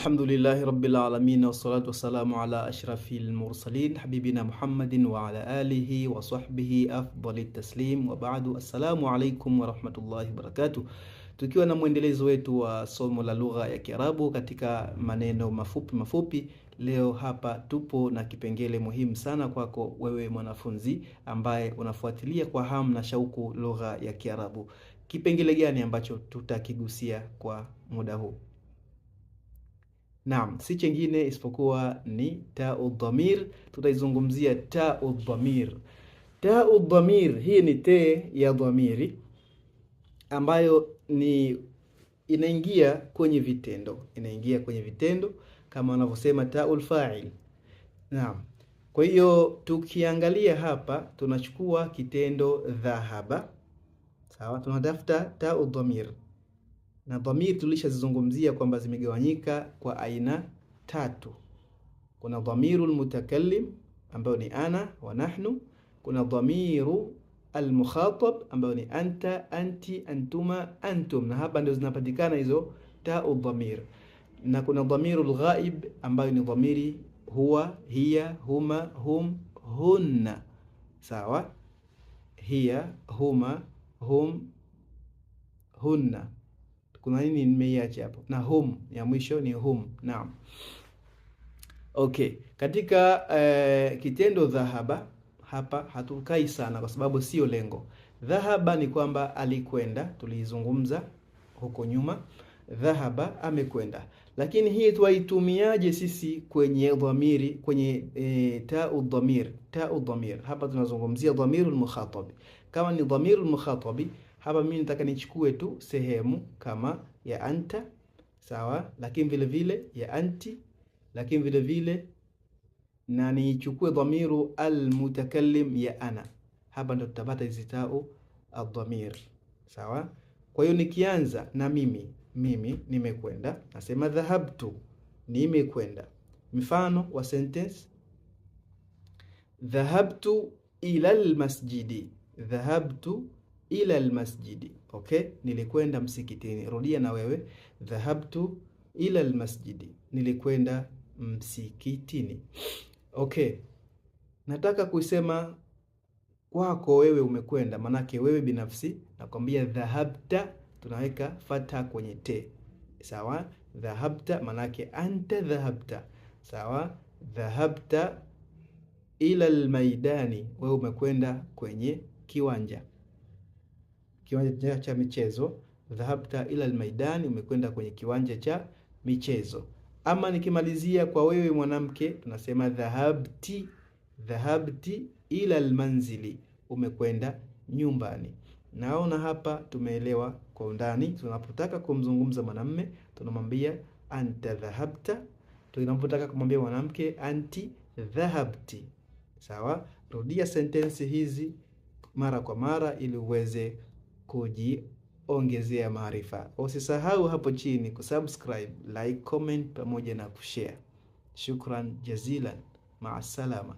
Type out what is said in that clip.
Alhamdulillahi rabbil alamin wassalatu wassalamu ala ashrafil mursalin habibina Muhammadin wa ala alihi wa sahbihi afdalit taslim wa ba'du. Assalamu alaikum wa rahmatullahi wa barakatuh. Tukiwa na mwendelezo wetu wa somo la lugha ya Kiarabu katika maneno mafupi mafupi, leo hapa tupo na kipengele muhimu sana kwako wewe mwanafunzi ambaye unafuatilia kwa hamu na shauku lugha ya Kiarabu. Kipengele gani ambacho tutakigusia kwa muda huu? Naam, si chengine isipokuwa ni tau dhamir. Tutaizungumzia tau dhamir. Tau dhamir hii ni te ya dhamiri ambayo ni inaingia kwenye vitendo, inaingia kwenye vitendo kama wanavyosema taul fa'il. Naam. Kwa hiyo tukiangalia hapa tunachukua kitendo dhahaba, sawa, tunatafuta tau dhamir na dhamir tulishazizungumzia kwamba zimegawanyika kwa aina tatu. Kuna dhamirul mutakallim ambayo ni ana wa nahnu, kuna dhamiru almukhatab ambayo ni anta, anti, antuma, antum, na hapa ndio zinapatikana hizo tau dhamir, na kuna dhamirul ghaib ambayo ni dhamiri huwa, hiya, huma, hum, hunna. Sawa, hiya, huma, hum, hunna. Kuna nini nimeiacha hapo? Na hum ya mwisho ni hum. Naam. Okay, katika kitendo dhahaba hapa hatukai sana kwa sababu sio lengo. Dhahaba ni kwamba alikwenda, tuliizungumza huko nyuma. Dhahaba amekwenda, lakini hii twaitumiaje sisi kwenye dhamiri, kwenye tau dhamir? Tau dhamir hapa tunazungumzia dhamirul mukhatabi. Kama ni dhamirul mukhatabi hapa mimi nataka nichukue tu sehemu kama ya anta, sawa, lakini vile vile ya anti, lakini vile vile na nichukue dhamiru almutakallim ya ana. Hapa ndo tutapata hizi tau adhamir, sawa. Kwa hiyo nikianza na mimi nimekwenda, nasema dhahabtu, nimekwenda. Mfano wa sentence: dhahabtu ila almasjidi, dhahabtu ila almasjidi. Okay, nilikwenda msikitini. Rudia na wewe, dhahabtu ila almasjidi, nilikwenda msikitini. Okay, nataka kusema kwako wewe umekwenda, manake wewe binafsi nakwambia dhahabta, tunaweka fatha kwenye te, sawa. Dhahabta manake anta dhahabta, sawa. Dhahabta ila almaidani, wewe umekwenda kwenye kiwanja, kiwanja cha michezo. Dhahabta ila almaidani, umekwenda kwenye kiwanja cha michezo. Ama nikimalizia kwa wewe mwanamke, tunasema dhahabti, dhahabti ila almanzili, umekwenda nyumbani. Naona hapa tumeelewa kwa undani. Tunapotaka kumzungumza mwanamme tunamwambia anta dhahabta, tunapotaka kumwambia mwanamke anti dhahabti. Sawa, rudia sentensi hizi mara kwa mara ili uweze kujiongezea maarifa. Usisahau hapo chini kusubscribe, like, comment pamoja na kushare. Shukran jazilan, maa salama.